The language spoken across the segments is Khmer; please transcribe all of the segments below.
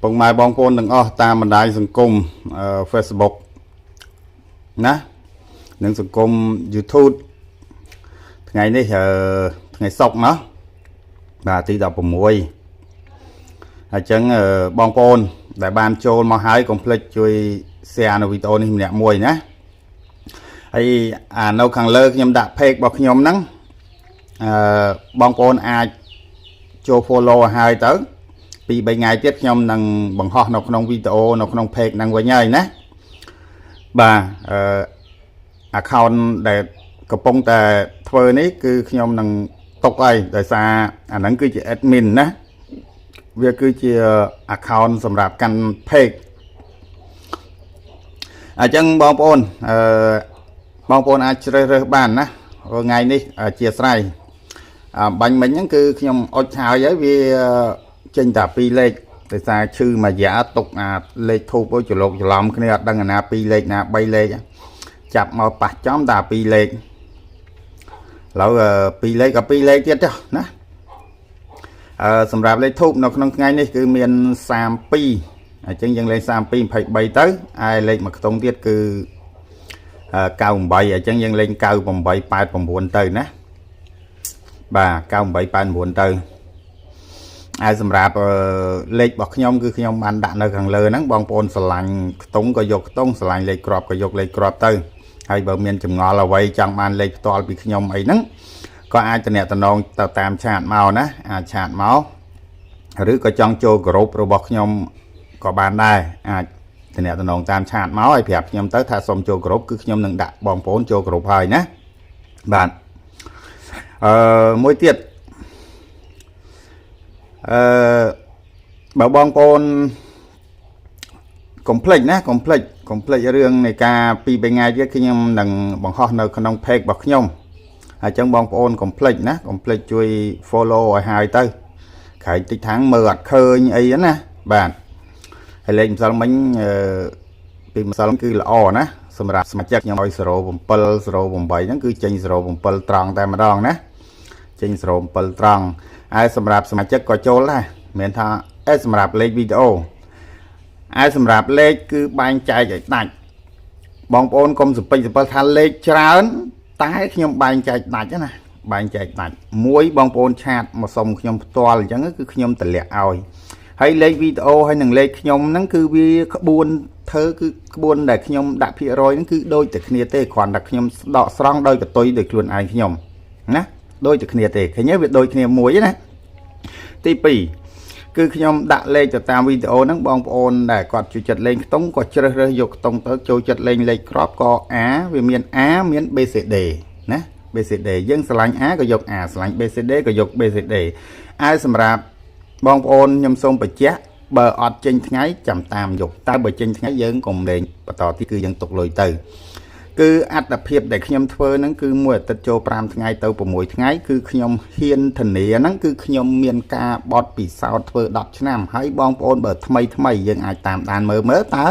ពុកម៉ែបងប្អូនទាំងអស់តាមបណ្ដាញសង្គមFacebook ណានិងសង្គម YouTube ថ្ងៃនេះថ្ងៃសុក្រណោះបាទទី16អញ្ចឹងបងប្អូនដែលបានចូលមកហើយកុំភ្លេចជួយ share នៅវីដេអូនេះម្នាក់មួយណាហើយអានៅខាងលើខ្ញុំដាក់ page របស់ខ្ញុំហ្នឹងបងប្អូនអាចចូល follow ឲ្យហើយទៅពី3ថ្ងៃទៀតខ្ញុំនឹងបង្ហោះនៅក្នុងវីដេអូនៅក្នុង page ហ្នឹងវិញហើយណាបាទaccount ដែលកំពុងតែធ្វើនេះគឺខ្ញុំនឹងទុកហើយដោយសារអាហ្នឹងគឺជា admin ណាវាគឺជា account សម្រាប់កាន់ page អញ្ចឹងបងប្អូនបងប្អូនអាចជ្រើសរើសបានណាថ្ងៃនេះអធិស្ឋានអបាញ់មិញហ្នឹងគឺខ្ញុំអុចហើយហើយវាចេញតែ2លេខដោយសារឈឺមួយរយៈទុកអាលេខធូបច្រឡោកច្រឡំគ្នាអត់ដឹងអាណា2លេខណា3លេខចាប់មកប៉ះចំតែ2លេខឥឡូវ2លេខក៏2លេខទៀតចុះណាសម្រាប់លេខធូបនៅក្នុងថ្ងៃនេះគឺមាន32អញ្ចឹងយើងលេង32 23ទៅឯលេខមួយខ្ទង់ទៀតគឺ98អញ្ចឹងយើងលេង98 89ទៅណាបាទ98 89ទៅហើយសម្រាប់លេខរបស់ខ្ញុំគឺខ្ញុំបានដាក់នៅខាងលើហ្នឹងបងប្អូនស្រឡាញ់ខ្ទង់ក៏យកខ្ទង់ស្រឡាញ់លេខគ្រាប់ក៏យកលេខគ្រាប់ទៅហើយបើមានចម្ងល់អ្វីចង់បានលេខផ្ទាល់ពីខ្ញុំអីហ្នឹងក៏អាចតំណតំណងទៅតាម chat មកណាអាច chat មកឬក៏ចង់ចូលក្រុមរបស់ខ្ញុំក៏បានដែរអាចតំណតំណងតាម chat មកឲ្យប្រាប់ខ្ញុំទៅថាសូមចូលក្រុមគឺខ្ញុំនឹងដាក់បងប្អូនចូលក្រុមហើយណាបាទមួយទៀតបើបងប្អូនកុំភ្លេចណាកុំភ្លេចកុំភ្លេចរឿងនៃការពី3ថ្ងៃទៀតខ្ញុំនឹងបង្ហោះនៅក្នុង page របស់ខ្ញុំអញ្ចឹងបងប្អូនកុំភ្លេចណាកុំភ្លេចជួយ follow ឲ្យហើយទៅក្រែងតិចថាងមើលអត់ឃើញអីណាបាទហើយលេខម្សិលមិញពីម្សិលគឺល្អណាសម្រាប់សមាជិកខ្ញុំឲ្យ07 08ហ្នឹងគឺចេញ07ត្រង់តែម្ដងណាចេញ07ត្រង់ហើយសម្រាប់សមាជិកក៏ចូលដែរមិនថាអេសម្រាប់លេខវីដេអូហើយសម្រាប់លេខគឺបែងចែកឲ្យដាច់បងប្អូនកុំសពេចសពិលថាលេខច្រើន តែខ្ញុំបែងចែកដាច់ណាបែងចែកដាច់មួយបងប្អូន chat មកសុំខ្ញុំផ្ទាល់អញ្ចឹងគឺខ្ញុំតម្លាក់ឲ្យហើយលេខវីដេអូហើយនឹងលេខខ្ញុំហ្នឹងគឺវាក្បួនធ្វើគឺក្បួនដែលខ្ញុំដាក់ភាគរយហ្នឹងគឺដូចតែគ្នាទេគ្រាន់តែខ្ញុំដកស្រង់ដោយកតុយដោយខ្លួនឯងខ្ញុំណាដូចតែគ្នាទេឃើញទេវាដូចគ្នាមួយណាទី2គឺខ្ញុំដាក់លេខទៅតាមវីដេអូហ្នឹងបងប្អូនដែលគាត់ជួយចិត្តលេងខ្ទង់ក៏ជ្រើសរើសយកខ្ទង់ទៅចូលចិត្តលេងលេខក្របក៏ A វាមាន A មាន BCD ណា BCD យើងស្រឡាញ់ A ក៏យក A ស្រឡាញ់ BCD ក៏យក BCD ហើយសម្រាប់បងប្អូនខ្ញុំសូមបញ្ជាក់បើអត់ចេញថ្ងៃចាំតាមយកតែបើចេញថ្ងៃយើងកុំលេងបន្តទីគឺយើងទុកលុយទៅគឺអត្តភាពដែលខ្ញុំធ្វើហ្នឹងគឺមួយអាទិត្យចូល5ថ្ងៃទៅ6ថ្ងៃគឺខ្ញុំហ៊ានធានាហ្នឹងគឺខ្ញុំមានការបត់ពិសោធន៍ធ្វើ10ឆ្នាំហើយបងប្អូនបើថ្មីថ្មីយើងអាចតាមដានមើលមើលតើ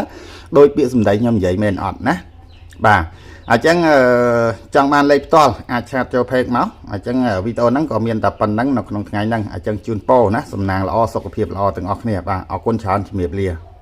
ដោយពាក្យសម្ដីខ្ញុំនិយាយមែនអត់ណាបាទអញ្ចឹងចង់បានលេខផ្ទាល់អាច chat ចូល page មកអញ្ចឹងវីដេអូហ្នឹងក៏មានតែប៉ុណ្្នឹងនៅក្នុងថ្ងៃហ្នឹងអញ្ចឹងជូនពរណាសំណាងល្អសុខភាពល្អទាំងអស់គ្នាបាទអរគុណច្រើនជំរាបលា។